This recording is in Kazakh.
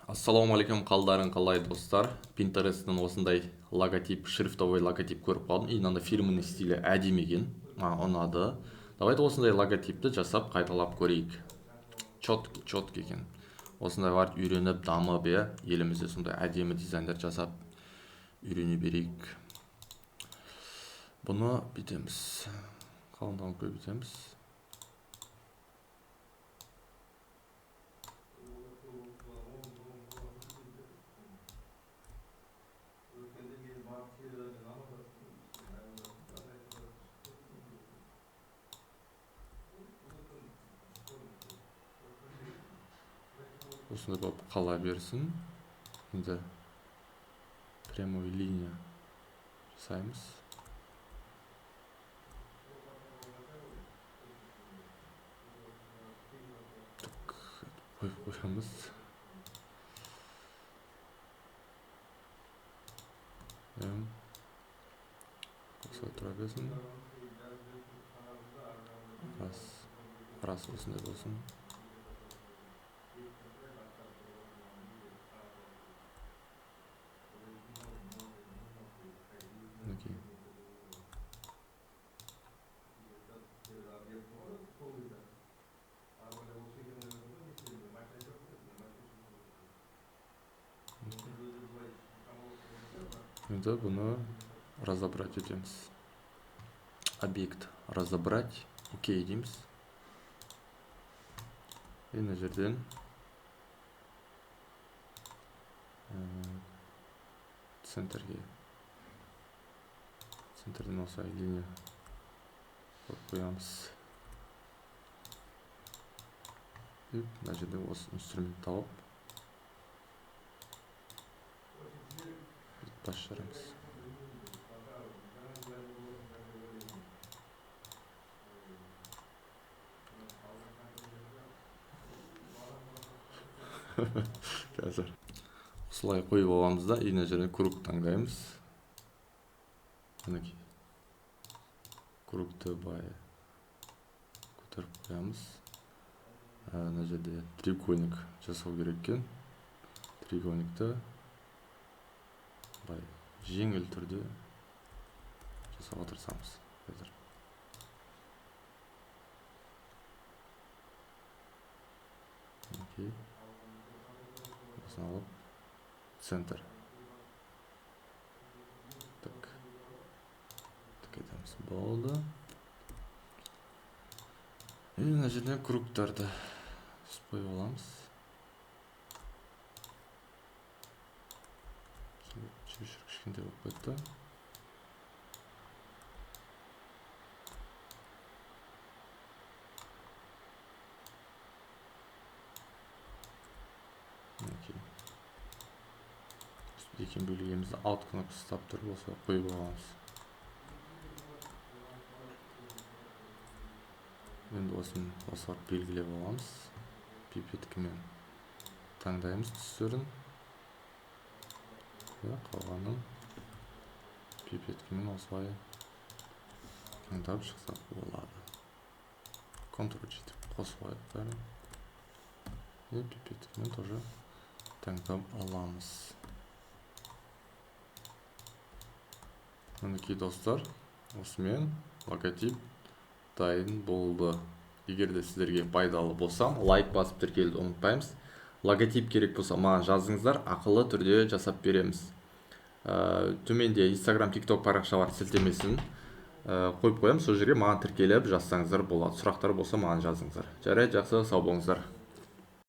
Ассалаумағалейкум, қалдарың қалай, достар? Pinterest'тен осындай логотип, шрифтовой логотип көріп қалдым. И мынандай фирменный стилі әдемі екен, маған ұнады. Давайте осындай логотипті жасап қайталап көрейік. Четкий, четкий екен. Осындай барып үйреніп, дамып, иә, елімізде сондай әдемі дизайндар жасап үйрене берейік. Бұны бүйтеміз. Қалыңдығын көбейтеміз. Осындай болып қала берсін. Енді прямой линия жасаймыз. Так, қойып қоямыз. Осылай тұра берсін. Рас, рас осындай болсын. Енді бұны разобрать етеміз. Объект разобрать, окей дейміз. И мына жерден центрге, центрден осылай линия қойып қоямыз. И мына жерде осы инструмент тауып бас шығарамыз. Қазір осылай қойып аламыз да, и мына жерден круг таңдаймыз. Мінекей кругты былай көтеріп қоямыз. Мына жерде треугольник жасау керек екен. Треугольникті былай жеңіл түрде жасауға тырысамыз. Қазір. Мінекей. Осыны алып центр. Так. Так етеміз. Болды. И мына жерден кругтарды қойып аламыз. Чересчур кішкентай болып кетті. Мінекей. Екеуін бөлгенімізді Alt кнопкасы ұстап тұрып осылай қойып аламыз. Енді осыны осылай белгілеп аламыз. Пипеткамен таңдаймыз түстерін. Қалғанын пипеткамен осылай таңдап шықсақ болады. Ctrl G деп қосып алайық бәрін. И пипеткамен тоже таңдап аламыз. Мінекей достар, осымен логотип дайын болды. Егер де сіздерге пайдалы болсам, лайк басып тіркелуді ұмытпаймыз. Логотип керек болса, маған жазыңыздар, ақылы түрде жасап береміз. Төменде Instagram, TikTok парақшалар сілтемесін қойып қоямын, сол жерге маған тіркеліп жазсаңыздар болады. Сұрақтар болса маған жазыңыздар. Жарайды, жақсы, сау болыңыздар.